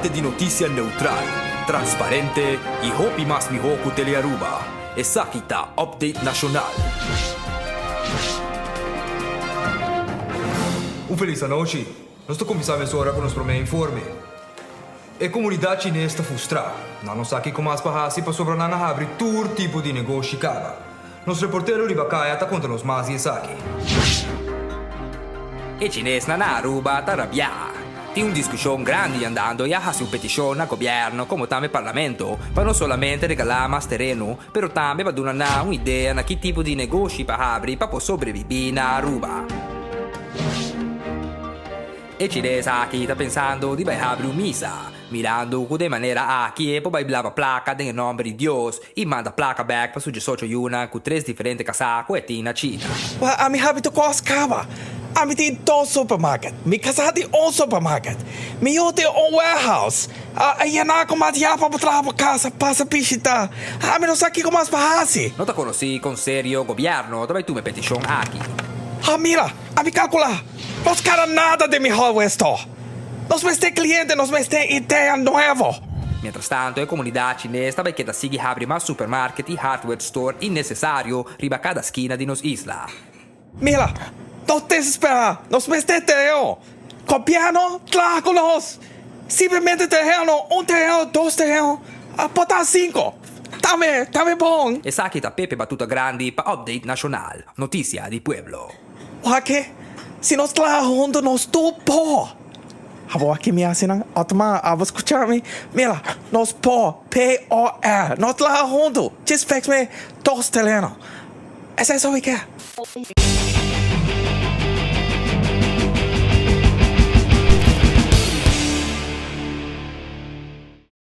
fuente di noticia neutral, transparente y hopi mas miho cu Telearuba. Esaki ta Update Nacional. Un feliz anochi. Nos ta cuminsa mesora cu nos prome informe. E comunidad Chines ta frustra. Nan no sa kico mas pa haci pasobra nan a habri tur tipo di negoshi caba. Nos reportero riba caya ta conta nos mas di esaki. E Chinesnan na Aruba ta rabiá. Tin un diskushon grandi andando i a hasi un petishon na gobièrnu komo tambe parlamento pa no solamente regalá mas tereno, pero tambe pa duna nan un idea na ki tipo di negoshi pa habri pa por sobrebibí na Aruba. E chines aki ta pensando di bai habri un misa, mirando ku den manera aki e por bai blaba plaka den e nòmber di Dios i manda plaka bèk pa su diesocho yunan ku tres diferente kasá ku e tin na China. Wèl, ami habi tur kos kaba. Ami tin dos supermarket, mi kasá tin un supermarket, mi yu tin un warehouse. A yená ku mas ya pa bo traha bo kasa, pasa bishitá. Ami no sa kiko mas pa hasi. No ta konosí kon serio gobièrnu ta bai tuma e petishon aki. Ha mira, ami kalkulá. Nos kara nada den mi hardware store. Nos mester kliente, nos mester idea nuevo. Mientrastanto e komunidat chines ta bai keda sigui habri mas supermarket i hardware store innesesario riba kada skina di nos isla. Mira, no desesperá, nos mester tereno. Gobièrnu traha ku nos. Simplemente tereno, un tereno, dos tereno, por ta sinku. Tambe, tambe bon. Esaki ta Pepe Batuta Grandi pa Update Nashonal, Notisia di Pueblo. Wak, si nos traha huntu nos tur por. Abo aki mi hasi nan? Otmar, abo skucha mi? Mira, nos por, P-O-R, nos traha huntu. Djis feks mi dos tereno. Esei so mi ke.